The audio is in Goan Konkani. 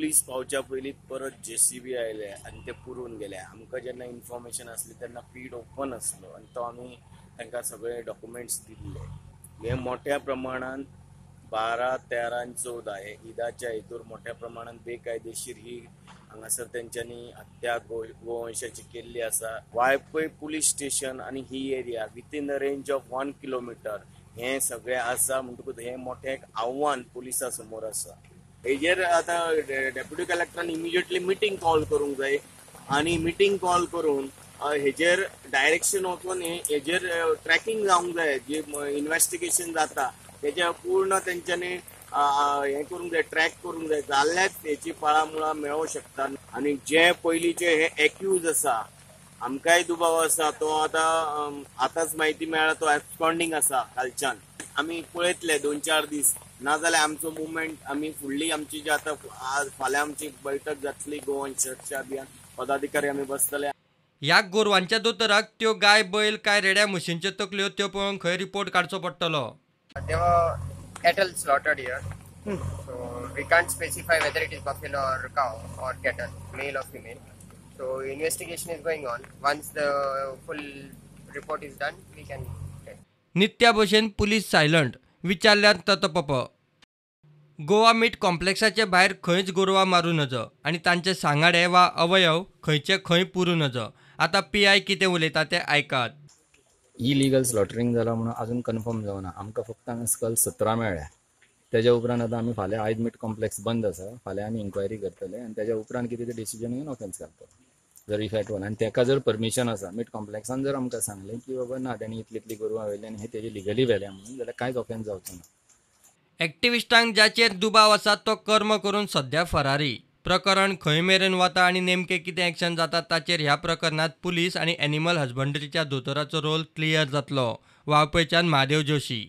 पुलीस पावच्या पयलीं परत जेसीबी आयले आनी ते पुरून गेले. आमकां जेन्ना इन्फॉर्मेशन आसली तेन्ना पीड ओपन आसलो आनी तो आमी तांकां सगळे डॉक्युमेंट्स दिल्ले. हे मोठ्या प्रमाणान 12, 13 आनी 14 हे ईदाच्या हेतूर मोठ्या प्रमाणान बेकायदेशीर ही हांगासर तेंच्यांनी हत्या गोवंशाची केल्ली आसा. वाळपय पुलीस स्टेशन आनी ही area within the range of 1 kilometre हें सगळें आसा. म्हणटकूच हें मोठें एक आव्हान पुलिसा समोर आसा. हेजेर आतां डेप्युटी कलेक्टरान इमिजिएटली मिटींग कॉल करूंक जाय आनी मिटींग कॉल करून हेजेर डायरेक्शन वचून हेजेर ट्रॅकिंग जावंक जाय. जे इन्वेस्टिगेशन जाता तेजे पूर्ण तेंच्यांनी हें करूंक जाय, ट्रॅक करूंक जाय, जाल्यार हेची पाळां मुळां मेळोवंक शकता. आनी जे पयलींचे हे एक्यूज आसा, आमकांय दुबाव आसा, तो आतां आतांच म्हायती मेळ्ळा तो एब्सकॉन्डिंग आसा कालच्यान. आमी पळयतले 2-4 दीस, नाजाल्यार आमचो मुवमेंट आमी फुडली आमची जी आतां आज फाल्यां आमची बैठक जातली गोवंश सुरक्षा अभियान पदाधिकारी आमी बसतले. ह्या गोरवांच्या दोतोराक त्यो गाय बैल काय रेड्या म्हशींच्यो तकल्यो त्यो पळोवन खंय रिपोर्ट काडचो पडटलो. There were cattle slaughtered here, so we can't specify whether it is buffalo or cow or cattle, male or female. So investigation is going on. Once the full report is done, we can tell. नित्या भशेन पुलीस सायलंट, विचारल्यार ततपप. गोवा मीट कॉम्प्लेक्साचे भायर खंयच गोरवां मारूं नजो आनी तांचे सांगाडे वा अवयव खंयचे खंय पुरूं नजो. आतां पीआय कितें उलयता तें आयकात. इलिगल स्लॉटरींग जाला म्हणून अजून कन्फर्म जावना. आमकां फक्त हांगा स्कल 17 मेळ्ळ्या. तेज्या उपरांत आतां आमी फाल्यां आयज मीट कॉम्प्लेक्स बंद आसा, फाल्यां आमी इन्क्वायरी करतले आनी तेज्या उपरांत कितें तें डिसिजन घेवन ऑफेन्स घालतले जर if at all. आनी तेका जर परमिशन आसा मीट कॉम्प्लेक्सान जर आमकां सांगलें की बाबा ना तेणी इतली इतली गोरवां व्हेली आनी हे तेजे लिगली व्हेल्या म्हणून, जाल्यार कांयच ऑफेन्स जावचो ना. एक्टिविस्टांक जाचेर दुबाव आसा तो कर्म करून सध्या फरारी. प्रकरण खंय मेरेन वता आनी नेमकें कितें एक्शन जाता ताचेर ह्या प्रकरणांत पुलीस आनी एनिमल हजबंडरीच्या दोतोराचो रोल क्लियर जातलो. वाळपयच्यान महादेव जोशी.